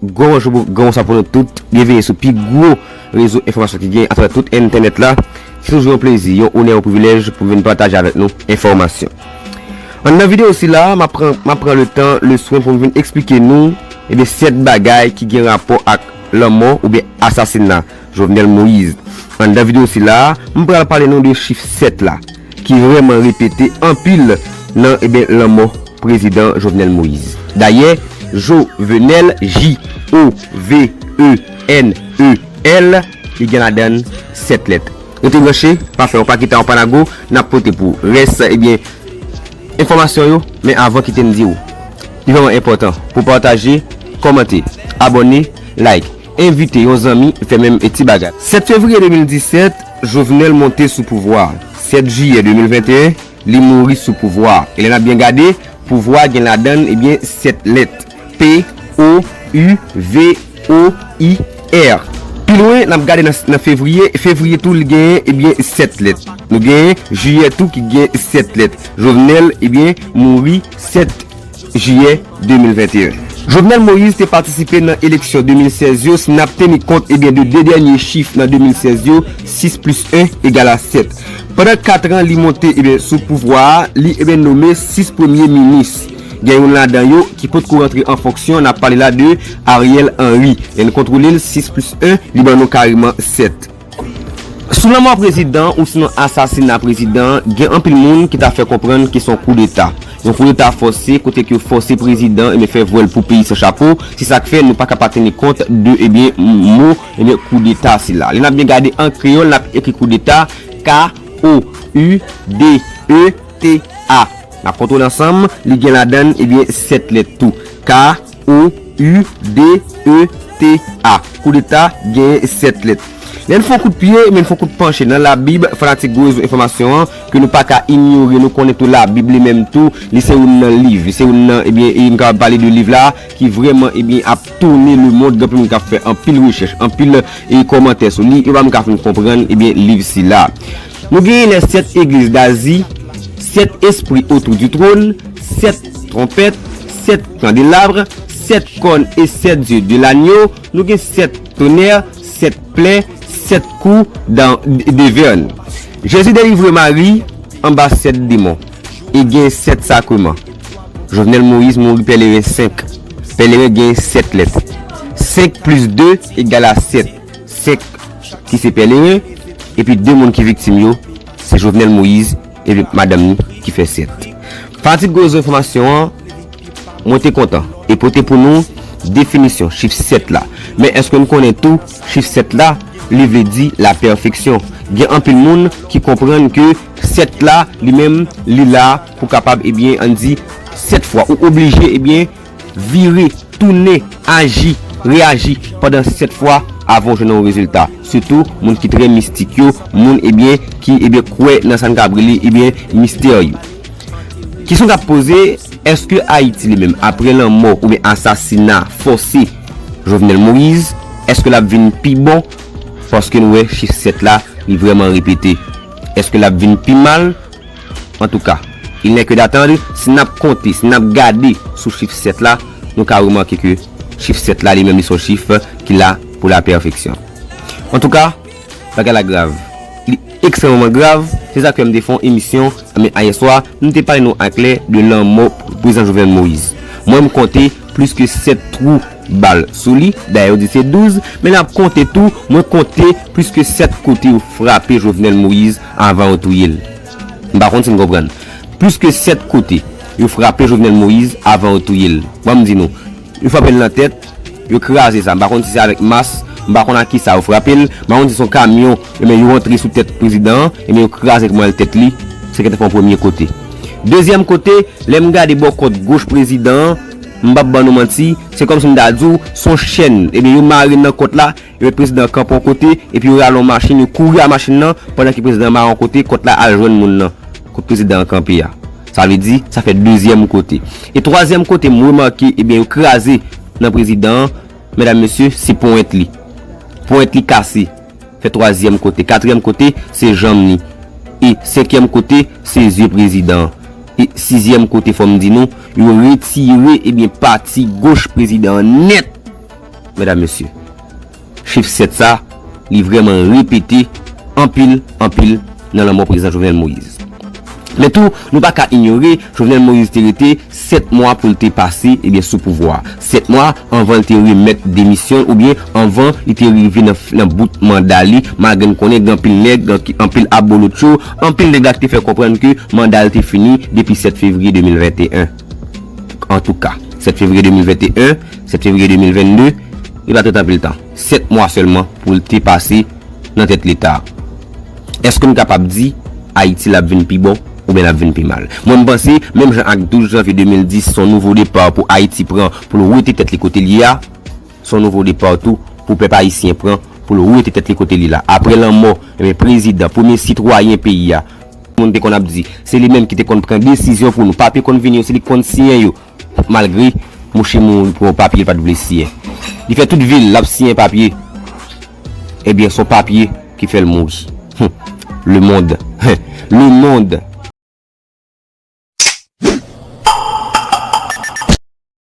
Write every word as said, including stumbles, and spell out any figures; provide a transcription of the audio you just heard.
Gran bonjou, gran bonswa pou nou tout. Byenveni sou pi gwo rezo enfòmasyon ki gen atravè tout entènèt la. Se toujou yon plezi, yon onè, yon privilèj pou m vin pataje avèk nou enfòmasyon. Anndan videyo sila, m ap pran, m ap pran le tan, le swen pou m vin eksplike nou, ebyen, sèt bagay ki gen rapò ak lanmò oubyen asasina Jovenel Moïse. Anndan videyo sila, m pral pale nou de chif sèt la, ki vrèman repete anpil nan, ebyen, lanmò prezidan Jovenel Moïse. Dayè, Jovenel, J O V E N E L, li gen ladan l sèt lèt. Rete branche, pa fè yon pa kita, yon pa nago, n ap pote pou rès, ebyen, enfòmasyon yo, men avan kite m di w, li vrèman enpòtan pou pataje, kòmante, abòne, like, envite yon zanmi, fè menm e ti bagay. Sèt fevriye de mil disèt, Jovenel monte sou pouvwa. Sèt jiyè de mil venteyen, li mouri sou pouvwa. E lè n ap byen gade, pouvwa gen ladan l, ebyen, sèt lèt. P O U V O I R. Pi lwen, n ap gade nan, nan fevriye. Fevriye tou, li genyen, ebyen, sèt lèt. Nou genyen jiyè tou ki gen sèt lèt. Jovenel, ebyen, mouri sèt jiyè de mil venteyen. Jovenel Moïse te patisipe nan eleksyon de mil sèz yo, si n ap teni kont, ebyen, de de dènye chif nan de mil sèz yo, sis plis en egal a sèt. Pandan kat an li monte, ebyen, sou pouvwa a, li, ebyen, nome sis premye minis. Gen youn ladan yo ki potko rantre an fonksyon, n ap pale la de Ariel Henry. Lè n kontwole l, sis plis en, li ban nou kareman sèt. Sou lanmò prezidan, ou sinon asasina prezidan, gen anpil moun ki ta fè konprann ke se yon koudeta. Yon koudeta fòse, kote ke yo fòse prezidan, ebyen, fè vwèl pou peyi san chapo. Se sa k fè nou pa ka pa teni kont de, ebyen, mo, ebyen, koudeta sila. Lè n ap byen gade an kreyòl, n ap ekri koudeta, K O U D E T A. N ap kontwole ansanm, li gen ladan l, ebyen, sèt lèt tou. K O U D E T A. Koudeta gen sèt lèt. Lè n fè yon kout pye, men n fè yon kout panche nan Labib, fanatik gwo rezo enfòmasyon an, ke nou pa ka inyore, nou konnen tou Labib li menm tou, li se youn nan liv, li se youn nan, ebyen, e m kapab pale de liv la, ki vrèman, ebyen, ap tounen lemonn, gen anpil moun k ap fè anpil rechèch, anpil, e, kòmantè sou li, yo pa menm ka fin konprann, ebyen, liv sila. Nou genyen les sept églises d'Asie, sèt espri otou di twòn, sèt twonpèt, sèt kandelab, sèt kòn e sèt zye de lanyo, nou gen sèt tonè, sèt plè, sèt kou dan, de, de vèn. Jezi delivre Mari anba sèt demon. E gen sèt sakreman. Jovenel Moïse mouri pèleren senk. Pèleren gen sèt lèt. Senk plis de egal a sèt. Senk ki se pèleren, epi de moun ki viktim yo, se Jovenel Moïse epi madanm ni ki fè sèt. Fanatik gwo rezo enfòmasyon an, mwen te kontan e pote pou nou definisyon chif sèt la. Men èske nou konnen tou chif sèt la, li vle di lapèfeksyon? Gen anpil moun ki konprann ke sèt la, li menm, li la pou kapab, ebyen, ann di, sèt fwa. Ou oblije, ebyen, vire, tounen, aji, reyaji pandan sèt fwa avan w jwenn yon rezilta. Sitou moun ki trè mistik yo, moun, ebyen, ki, ebyen, kwè nan sa n ka rele, ebyen, mistè yo. Kesyon k ap poze, èske Ayiti li menm, apre lanmò oubyen asasina fòse Jovenel Moïse, èske l ap vin pi bon? Paske nou wè chif sèt la, li vrèman repete. Èske l ap vin pi mal? Antouka, il n'est que d'attendre, si n ap konte, si n ap gade sou chif sèt la, nou ka remake ke chif sèt la, li menm, li se yon chif ki la pou lapèfeksyon. Antouka, bagay la grav. Li ekstrèmeman grav. Se sa k fè m te fè yon emisyon, men ayè swa, m te pale nou aklè de lanmò prezidan Jovenel Moïse. Mwen, m konte plis ke sèt twou bal sou li. Dayè, yo di se douz, men n ap konte tou, mwen konte plis ke sèt kote yo frape Jovenel Moïse avan yo touye l. M pa konn si n konprann. Plis ke sèt kote yo frape Jovenel Moïse avan yo touye l. Ban m di nou, yo frape l nan tèt, yo kraze sa. M pa konn si se avèk mas, m pa konn ak kisa yo frape l, m pa konn si se yon kamyon, ebyen, yo rantre sou tèt prezidan an, ebyen, yo kraze kòm tèt li. Se gentan fè yon premye kote. Dezyèm kote, lè m gade bò kòt goch prezidan an, m p ap ban nou manti, se kòmsi m ta di w, se yon chèn, ebyen, yo mare l nan kòt la, yo mèt prezidan an kanpe yon kote, epi yo rale yon machin, yo kouri a machin nan, pandan ke prezidan an mare yon kote, kòt la al jwenn moun nan, kot prezidan an kanpe a. Sa vle di, sa fè dezyèm kote. E twazyèm kote, m remake, ebyen, yo kraze nan prezidan an, medam, mesye, se ponyèt li. Ponyèt li kase, fè twazyèm kote. Katriyèm kote, se janm li. E senkyèm kote, se zye prezidan an. E sizyèm kote, fò m di nou, yo retire, ebyen, pati goch prezidan an nèt. medam, mesye. Chif sèt sa, li vrèman repete anpil, anpil nan lanmò prezidan Jovenel Moïse. Men tou, nou pa ka inyore, Jovenel Moïse te rete sèt mwa pou l te pase, ebyen, sou pouvwa. Sèt mwa anvan l te remèt demisyon, oubyen anvan li te rive nan, nan bout manda li, malgre n konnen gen anpil nèg, gen anpil abolotcho, anpil nèg la ki te fè konprann ke manda l te fini depi sèt fevriye de mil venteyen. Antouka, sèt fevriye de mil venteyen, sèt fevriye de mil vennde, li pa t ret anpil tan. Sèt mwa sèlman pou l te pase nan tèt Leta. Èske n kapab di Ayiti l ap vin pi bon oubyen l ap vin pi mal? Mwen, m panse, menm jan ak douz janvye de mil dis, se yon nouvo depa pou Ayiti pran pou l rete tèt li kote l ye a, se yon nouvo depa tou pou pèp ayisyen pran pou l rete tèt li kote li la. Apre lanmò, ebyen, prezidan, premye sitwayen peyi a, moun te konn ap di, se li menm ki te konn pran desizyon pou nou. Papye konn vini yo, se li ki konn siyen yo. Malgre mouche mouri pou yon papye li pa t vle siyen. Li fè tout vi l, l ap siyen papye. Ebyen, se yon papye ki fè l mouri. Hum. Lemonn. Lemonn.